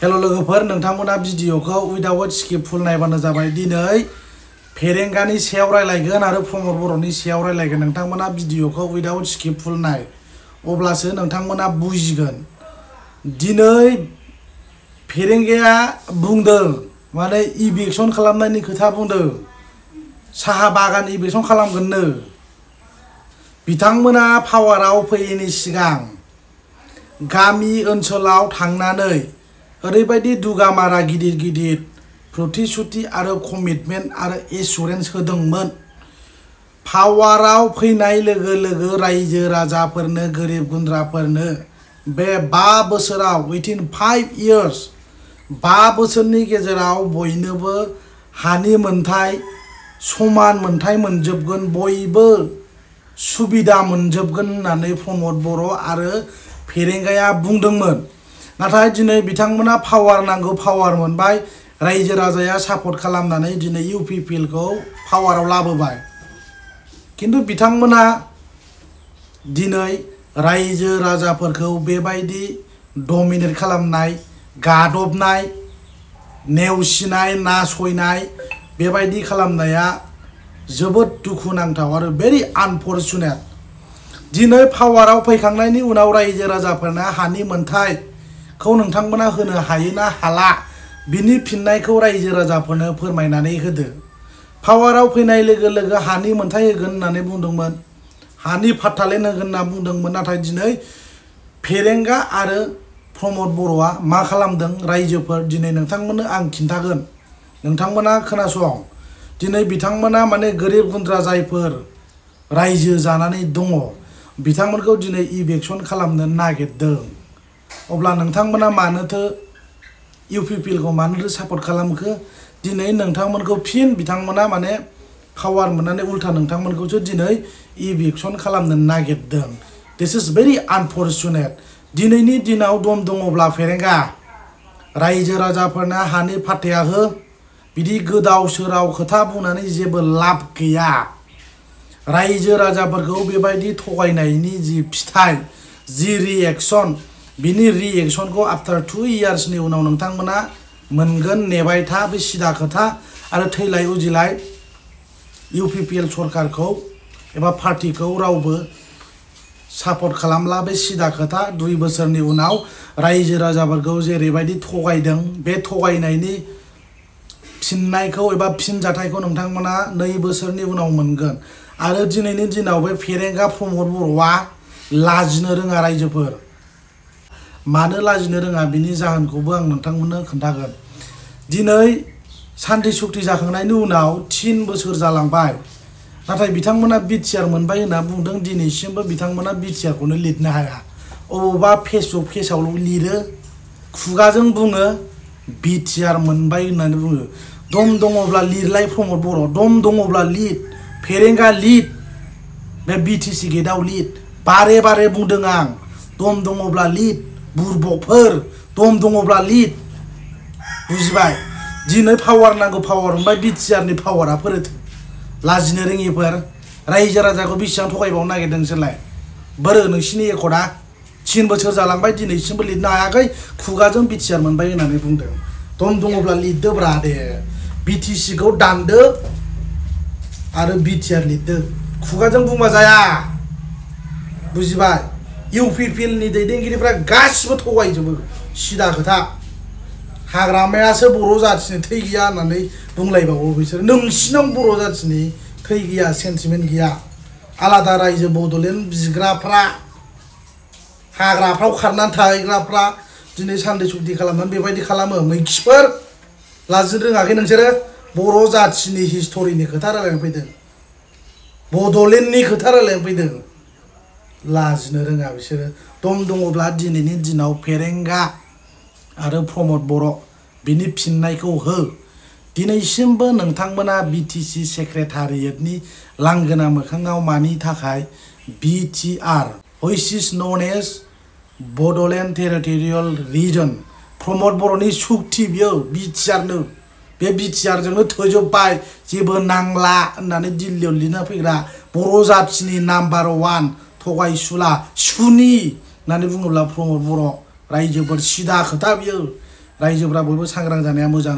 Hello लोगोफोर नोंथांमोना भिडिअखौ विदाउट स्किप फुल नायबानो जाबाय। दिनै फेरेंगानि सायाव रायलायगोन आरो प्रमद बर'नि सायाव रायलायगोन। नोंथांमोना भिडिअखौ विदाउट स्किप फुल नाय, अब्लासो नोंथांमोना बुजिगोन। दिनै फेरेंगाया बुंदों माने इभिक्सन खालामनायनि खोथा बुंदों, साहा बागान इभिक्सन खालामगोननो। बिथांमोना पावाराव फैयैनि सिगां गामि ओनसोलाव थांनानै ओरैबायदि दुगामारा गिदिर गिदिर प्रतिश्रुति आरो कमिटमेन्ट आरो एसुरेन्स होदोंमोन। पावाराव फैनाय लोगो लोगो रायजो राजाफोरनो गोरिब गुन्द्राफोरनो बे 5 बोसोराव विथिन 5 इयार्स 5 बोसोरनि गेजेराव बयनोबो हानि मोन्थाय समान मोन्थाय मोनजोबगोन, बयबो सुबिदा मोनजोबगोन होननानै प्रमद बर' आरो फेरेंगाया बुंदोंमोन। नाथाय दिनै बिथांमोना पावार नांगौ, पावार मोनबाय। रायजो राजाया सापर्ट खालामनानै दिनै इउपिपिएलखौ पावाराव लाबोबाय। किन्तु बिथांमोना दिनै रायजो राजाफोरखौ बेबायदि डमिनेट खालामनाय, गादबनाय, नेवसिनाय, नासयनाय बेबायदि खालामनाया जोबोद दुखुनांथाव आरो भेरि आनफर्चुनेट। दिनै पावाराव फैखांनायनि उनाव रायजो राजाफोरनो हानि मोन्थायखौ नोंथांमोना होनो हायो ना हाला, बिनि फिननायखौ रायजो राजाफोरनो फोरमायनानै होदो। पावाराव फैनाय लोगो लोगो हानि मोन्थाय होगोन होननानै बुंदोंमोन, हानि फाट्टालेन्ड होगोन होनना बुंदोंमोन। नाथाय दिनै फेरेंगा आरो प्रमद बर'आ मा खालामदों? रायजोफोर दिनै नोंथांमोननो आं खिन्थागोन, नोंथांमोना खोनासं। दिनै बिथांमोना माने गोरिब गुन्द्रा जायफोर रायजो जानानै दङ, बिथांमोनखौ दिनै इभिक्सन खालामनो नागिरदों। अब्ला नोंथांमोना मानोथो इउपिपिएलखौ मानोथो सापर्ट खालामखो? दिनै नोंथांमोनखौ फिन बिथांमोना माने पावार मोननानै उल्था नोंथांमोनखौसो दिनै इभिक्सन खालामनो नागिरदों। दिस इज भेरि आनफर्चुनेट। दिनैनि दिनाव दम दङब्ला फेरेंगा रायजो राजाफोरनो हानि फाट्टाया हो। बिदि गोदाव सोराव खोथा बुंनानै जेबो लाब गैया। रायजो राजाफोरखौ बेबायदि थगायनायनि जि फिथाइ, जि रिएक्सन, बिनि रिएक्सनखौ आफ्टार 2 इयार्सनि उनाव नोंथांमोना मोनगोन। नेबाय था, बे सिदा खोथा। आरो थैलाय उजिलाय इउपिपिएल सरकारखौ एबा पार्टिखौ रावबो सापर्ट खालामला, बे सिदा खोथा। 2 बोसोरनि उनाव रायजो राजाफोरखौ जेरैबायदि थगायदों, बे थगायनायनि फिननायखौ एबा फिनजाथायखौ नोंथांमोना 2 बोसोरनि उनाव मोनगोन। आरो दिनैनि दिनाव बे फेरेंगा प्रमद बर'आ लाजिनो रोङा। रायजोफोर मानो लाजिनो रोङा बिनि जाहोनखौबो आं नोंथांमोननो खोन्थागोन। दिनै सान्ति सुक्ति जाखांनायनि उनाव 3 बोसोर जालांबाय, नाथाय बिथांमोना बिटिआर मोनबाय होनना बुंदों। दिनैसिमबो बिथांमोना बिटिआरखौनो लिरनो हाया। अबावबा फेसबुक पेजावल' लिरो, खुगाजों बुङो बिटिआर मोनबाय होननानै बुङो। दम दङब्ला लिरलाय प्रमद बर', दम दङब्ला लिर। फेरेंगा लिर, बे बिटिसि गेटआव लिर। बारे बारे बुंदों आं, दम दङब्ला लिर। बुरबकफोर दम दङब्ला लिर, बुजिबाय? दिनै पावार नांगौ, पावार मोनबाय। बिटिआरनि पावारा फोरोथो लाजिनो रोङिफोर। रायजो राजाखौ बेसेबां थगायबावनो नागिरदों नोंसोरलाय? बोरो नोंसिनि एकर्डआ? 3 बोसोर जालांबाय, दिनैसिमबो लिरनो हायाखै। खुगाजों बिटिआर मोनबाय होननानै बुंदों। दम दङब्ला लिरदो ब्रा दे। बिटिसिखौ दानदो आरो बिटिआर लिरदो। खुगाजों बुंबा जाया, बुजिबाय? इउपिपिएलनि दैदेनगिरिफ्रा गासिबो थगायजोबो, सिदा खोथा। हाग्रामायासो बर' जाथिनि थै गैया होननानै बुंलायबावो बिसोर। नोंसिनाव बर' जाथिनि थै गैया, सेन्टिमेन्ट गैया। आलादा रायजो बड'लेण्ड बिग्राफ्रा, हाग्राफ्राव खारनानै थाहैग्राफ्रा दिनै सान्ति सुक्ति खालामनानै बेबायदि खालामो। मैखिफोर लाजिनो रोङाखै नोंसोरो? बर' जाथिनि हिस्ट'रिनि खोथा रायलायनो फैदों, बड'लेण्डनि खोथा रायलायनो फैदों। लाजिनो रोङा बिसोरो। दम दङब्ला दिनैनि दिनाव फेरेंगा आरो प्रमद बर' बिनि फिननायखौ हो। दिनैसिमबो नोंथांमोना बिटिसि सेक्रेटारियेटनि लांगोना मोखाङाव मानि थाखाय BTR which is known as Bodoland territorial region, Pramod बर'नि सुक्ति बियो बिटिआरनो, बे बिटिआरजोंनो थोजोबबाय, जेबो नांला होननानै दिल्लीयाव लिरना फैग्रा बर' जाथिनि नाम्बार 1 थगायसुला सुनि होननानै बुङोब्ला प्रमद बर' रायजोफोर सिदा खोथा बियो। रायजोफ्रा बयबो सांग्रां जानाया मोजां।